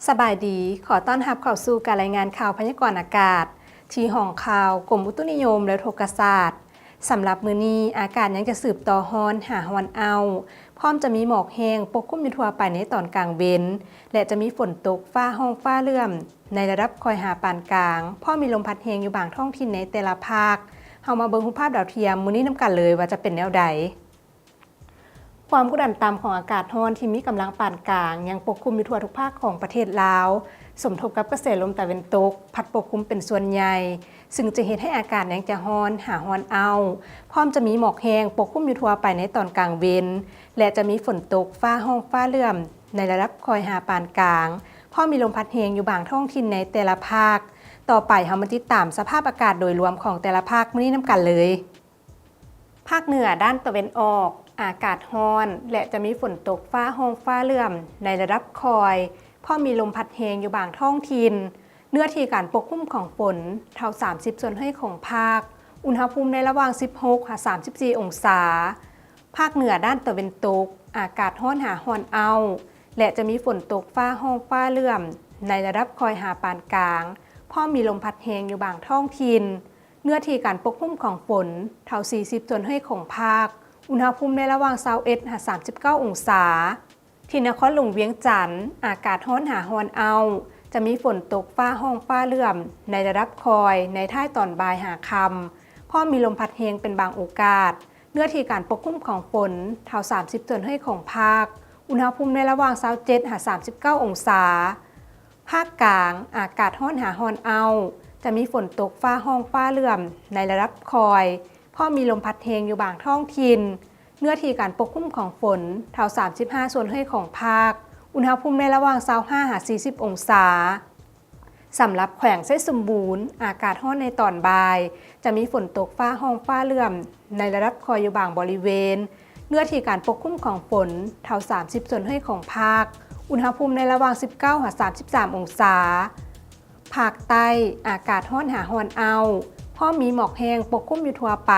ສະບາຍດີ, ຂໍຕ້ອນຮັບເຂົ້າສູ່ການລາຍງານຂ່າວພະຍາກອນອາກາດ ທີ່ຫ້ອງຂ່າວກົມອຸຕຸນິຍົມ ແລະ ອຸທົກກະສາດ. ສຳລັບມື້ນີ້, ອາກາດຍັງຈະສືບຕໍ່ຮ້ອນຫາຮ້ອນເອົ້າ, ພ້ອມຈະມີໝອກແຫ້ງປົກຄຸມຢູ່ທົ່ວໄປໃນຕອນກາງເວັນ ແລະ ຈະມີຝົນຕົກ, ຟ້າຮ້ອງ, ຟ້າເຫຼື້ອມ ໃນລະດັບຄ່ອຍຫາປານກາງ, ພ້ອມມີລົມພັດແຮງຢູ່ບາງທ້ອງຖິ່ນໃນແຕ່ລະພາກ. ເຮົາມາເບິ່ງຮູບພາບດາວທຽມມື້ນີ້ນຳກັນເລີຍວ່າຈະເປັນແນວໃດ. ຄວາມກົດດັນຕ່ຳຂອງອາກາດຮ້ອນທີ່ມີກຳລັງປານກາງ ຍັງປົກຄຸມຢູ່ທົ່ວທຸກພາກຂອງປະເທດລາວ, ສົມທົບກັບກະແສລົມຕາເວັນຕົກ ພັດປົກຄຸມເປັນສ່ວນໃຫຍ່, ຊຶ່ງຈະເຮັດໃຫ້ອາກາດຍັງຈະຮ້ອນຫາຮ້ອນເອົ້າ, ພ້ອມຈະມີໝອກແຫ້ງປົກຄຸມຢູ່ທົ່ວໄປໃນຕອນກາງເວັນ ແລະ ຈະມີຝົນຕົກ, ຟ້າຮ້ອງ, ຟ້າເຫຼື້ອມ ໃນລະດັບຄ່ອຍຫາປານກາງ, ພ້ອມມີລົມພັດແຮງຢູ່ບາງທ້ອງຖິ່ນໃນແຕ່ລະພາກ. ຕໍ່ໄປເຮົາມາຕິດຕາມສະພາບອາກາດໂດຍລວມຂອງແຕ່ລະພາກມື້ນີ້ນຳກັນເລີຍ. ພາກເໜືອດ້ານຕາເວັນອອກ ອາກາດຮ້ອນ ແລະ ຈະມີຝົນຕົກ, ຟ້າຮ້ອງ, ຟ້າເຫຼື້ອມ ໃນລະດັບຄ່ອຍ, ພ້ອມມີລົມພັດແຮງຢູ່ບາງທ້ອງຖິ່ນ. ເນື້ອທີ່ການປົກຄຸມຂອງຝົນເທົ່າສາມສິບສ່ວນຮ້ອຍຂອງພາກ, ອຸນຫະພູມໃນລະຫວ່າງສິບຫົກຫາສາມສິບສີ່ອົງສາ. ພາກເໜືອດ້ານຕາເວັນຕົກ ອາກາດຮ້ອນຫາຮ້ອນເອົ້າ ແລະ ຈະມີຝົນຕົກ, ຟ້າຮ້ອງ, ຟ້າເຫຼື້ອມ ໃນລະດັບຄ່ອຍຫາປານກາງ, ພ້ອມມີລົມພັດແຮງຢູ່ບາງທ້ອງຖິ່ນ. ເນື້ອທີ່ການປົກຄຸມຂອງຝົນເທົ່າສີ່ສິບສ່ວນຮ້ອຍຂອງພາກ, ອຸນຫະພູມໃນລະຫວ່າງຊາວເອັດຫາສາມສິບເກົ້າອົງສາ. ທີ່ນະຄອນຫຼວງວຽງຈັນ ອາກາດຮ້ອນຫາຮ້ອນເອົ້າ, ຈະມີຝົນຕົກ, ຟ້າຮ້ອງ, ຟ້າເຫຼື້ອມ ໃນລະດັບຄ່ອຍໃນທ້າຍຕອນບ່າຍຫາຄ່ຳ, ພ້ອມມີລົມພັດແຮງເປັນບາງໂອກາດ. ເນື້ອທີ່ການປົກຄຸມຂອງຝົນເທົ່າສາມສິບສ່ວນຮ້ອຍຂອງພາກ, ອຸນຫະພູມໃນລະຫວ່າງຊາວເຈັດຫາສາມສິບເກົ້າອົງສາ. ພາກກາງ ອາກາດຮ້ອນຫາຮ້ອນເອົ້າ, ຈະມີຝົນຕົກ, ຟ້າຮ້ອງ, ຟ້າເຫຼື້ອມ ໃນລະດັບຄ່ອຍ, ພ້ອມມີລົມພັດແຮງຢູ່ບາງທ້ອງຖິ່ນ. ເນື້ອທີ່ການປົກຄຸມຂອງຝົນເທົ່າສາມສິບຫ້າສ່ວນຮ້ອຍຂອງພາກ, ອຸນຫະພູມໃນລະຫວ່າງຊາວຫ້າຫາສີ່ສິບອົງສາ. ສຳລັບແຂວງໄຊສົມບູນ ອາກາດຮ້ອນໃນຕອນບ່າຍ, ຈະມີຝົນຕົກ, ຟ້າຮ້ອງ, ຟ້າເຫຼື້ອມ ໃນລະດັບຄ່ອຍຢູ່ບາງບໍລິເວນ. ເນື້ອທີ່ການປົກຄຸມຂອງຝົນເທົ່າສາມສິບສ່ວນຮ້ອຍຂອງພາກ, ອຸນຫະພູມໃນລະຫວ່າງສິບເກົ້າຫາສາມສິບສາມອົງສາ. ພາກໃຕ້ ອາກາດຮ້ອນຫາຮ້ອນເອົ້າ, ພ້ອມມີໝອກແຫ້ງປົກຄຸມຢູ່ທົ່ວໄປ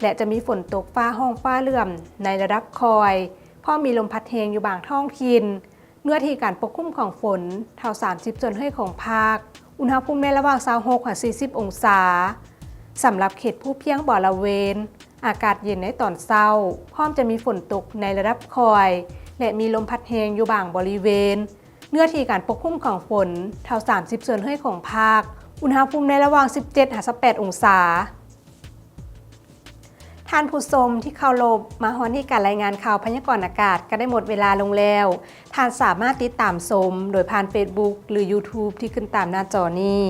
ແລະ ຈະມີຝົນຕົກ, ຟ້າຮ້ອງ, ຟ້າເຫຼື້ອມ ໃນລະດັບຄ່ອຍ, ພ້ອມມີລົມພັດແຮງຢູ່ບາງທ້ອງຖິ່ນ. ເນື້ອທີ່ການປົກຄຸມຂອງຝົນເທົ່າສາມສິບສ່ວນຮ້ອຍຂອງພາກ, ອຸນຫະພູມໃນລະຫວ່າງຊາວຫົກຫາສີ່ສິບອົງສາ. ສຳລັບເຂດພູພຽງບໍລະເວນ, ອາກາດເຢັນໃນຕອນເຊົ້າ, ພ້ອມຈະມີຝົນຕົກໃນລະດັບຄ່ອຍ ແລະ ມີລົມພັດແຮງຢູ່ບາງບໍລິເວນ. ເນື້ອທີ່ການປົກຄຸມຂອງຝົນເທົ່າສາມສິບສ່ວນຮ້ອຍຂອງພາກ, ອຸນຫະພູມໃນລະຫວ່າງສິບເຈັດຫາຊາວແປດອົງສາ. ທ່ານຜູ້ຊົມທີ່ເຄົາລົບ, ມາຮອດນີ້ການລາຍງານຂ່າວພະຍາກອນອາກາດກໍໄດ້ໝົດເວລາລົງແລ້ວ. ທ່ານສາມາດຕິດຕາມຊົມໂດຍຜ່ານເຟສບຸກ ຫຼື ຢູທູບ ທີ່ຂຶ້ນຕາມໜ້າຈໍນີ້.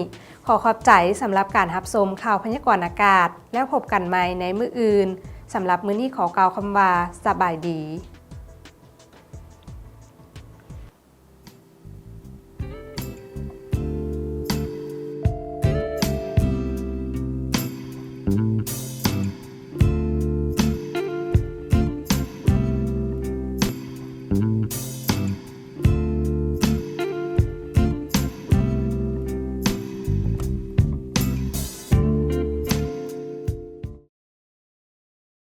ຂໍຂອບໃຈສຳລັບການຮັບຊົມຂ່າວພະຍາກອນອາກາດ, ແລ້ວພົບກັນໃໝ່ໃນມື້ອື່ນ. ສຳລັບມື້ນີ້ຂໍກ່າວຄຳວ່າ ສະບາຍດີ.